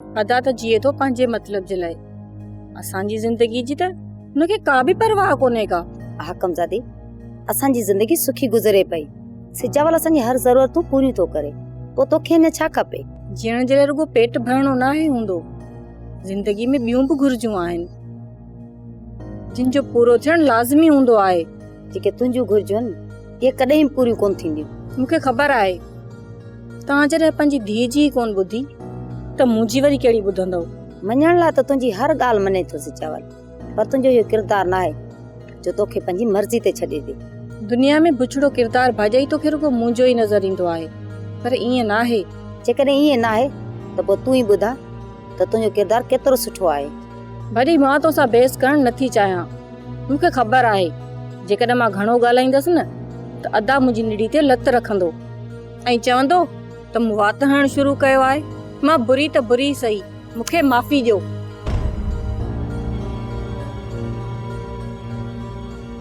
ادا ته جيئي ٿو پنهنجي مطلب جي لاء. اسان جي زندگي جي ته هن کي ڪا به پرواهه ڪونهي ڪا. حاڪمزادي، اسان جي زندگي سکي گذري پئي. سجاول اسان جي هر ضرورتون پوريون ٿو ڪري. پوء توکي اڃا ڇا کپي؟ جيئڻ جي لاء رڳو پيٽ ڀرڻو ناهي هوندو. زندگي ۾ ٻيون به گهرجون آهن، جن جو پورو ٿيڻ لازمي هوندو آهي. جيڪي تنهنجون گهرجون آهن، اهي ڪڏهن به پوريون ڪونه ٿينديون. مون کي خبر آهي، توهان جڏهن پنهنجي ڌيء جي ئي ڪونه ٻڌي ته منهنجي وري ڪهڙي ٻڌندؤ؟ مڃڻ لاء ته تنهنجي هر ڳالهه مڃي ٿو سجاول، پر تنهنجو اهو ڪردار ناهي جو توکي پنهنجي مرضي تي ڇڏي ڏي. دنيا ۾ بڇڙو ڪردار ڀاڄائي توکي رڳو منهنجو ئي نظر ايندو آهي، پر ائين ناهي. جيڪڏهن ائين ناهي ته پوء تون ئي ٻڌاء ته تنهنجو ڪردار ڪيترو سٺو آهي. ڀڄي مان توسان بحث ڪرڻ نٿي چاهيان. مون کي خبر آهي، جيڪڏهن مان گهڻو ڳالهائيندس نه ته ادا منهنجي نڙي تي لت رکندو ۽ چوندو ته مون وات هڻڻ شروع ڪيو آهي. مان بري ته بري سهي، مون کي معافي ڏيو.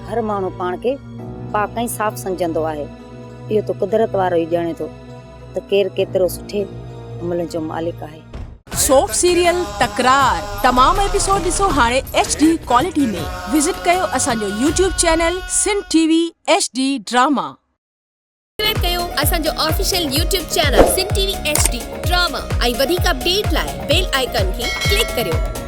هر ماڻهو پاڻ کي پاڪ ۽ صاف سمجهندو آهي. اهو ته قدرت وارو ئي ڄاڻي ٿو ته ڪير ڪيترو سٺي عملن جو مالڪ آهي. سوپ سيريل تڪرار تمام ايپيسوڊ ڏسو هاڻي ايڇ ڊي ڪوالٽي ۾ وزٽ ڪيو اسان جو YouTube channel Sindh T V H D drama. Subscribe ڪيو اسان جو official YouTube channel Sindh T V H D drama ۽ وڌيڪ اپڊيٽ لاء بيل آئيڪان کي ڪلڪ ڪريو.